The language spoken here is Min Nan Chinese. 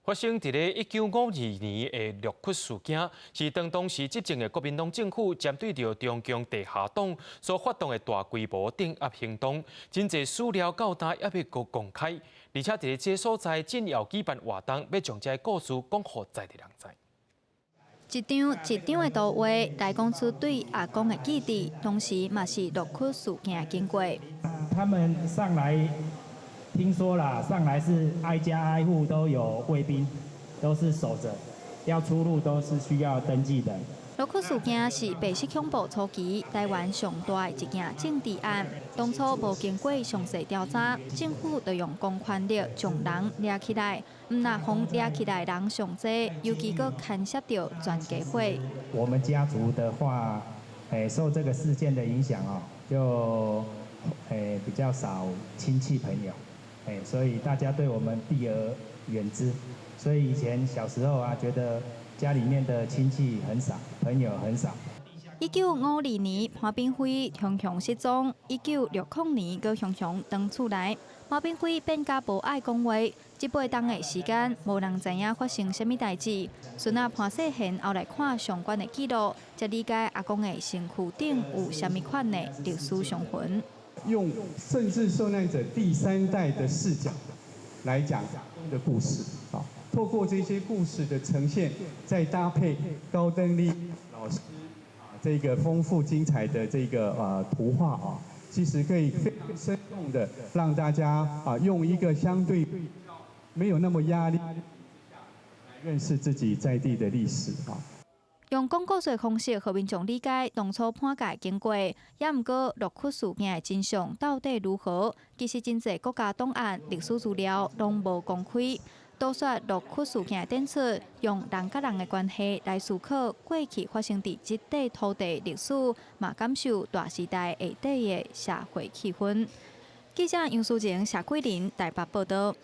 發生佇咧1952年的六窟事件，是當當時執政的國民黨政府針對著中共地下黨所發動的大規模鎮壓行動，真濟史料到今猶未閣公開，而且佇咧這个所在政要舉辦活動，欲將這个故事講予在地人知。一張一張的圖畫來講出對阿公的記憶，同時嘛是六窟事件的經過。他們上來，聽說啦，上來是挨家挨戶都有衛兵，都是守着，要出入都是需要登記的。六窟事件是白色恐怖初期台灣上大的一件政治案。當初無經過詳細調查，政府就用公權力將人掠起來，毋但予掠起來人上濟，尤其閣牽涉著全家伙。我們家族的話，受這個事件的影響哦，就比較少親戚朋友，所以大家對我們避而遠之。所以以前小時候啊，覺得家裡面的親戚很少，朋友很少。1952年，潘秉輝雄雄失蹤。1960年，閣雄雄轉厝來。潘秉輝變甲無愛講話，這八冬的時間，無人知影發生啥物代誌。孫仔潘世賢後來看相關的記錄，才理解阿公的身軀頂有啥物款的歷史傷痕。用政治受難者第三代的視角來講的故事，啊，透過這些故事的呈現，再搭配高登利老師啊這個豐富精彩的這個圖畫啊，其實可以非常生動的讓大家啊用一個相對沒有那麼壓力來認識自己在地的歷史啊。用講故事的方式，予民眾理解當初判刑經過，也毋過六窟事件的真相到底如何？其實真濟國家檔案、歷史資料攏無公開。都說六窟事件的展出，用人佮人的關係來思考過去發生佇這塊土地歷史，嘛感受大時代下底的社會氣氛。記者楊淑晴、謝桂林台北報道。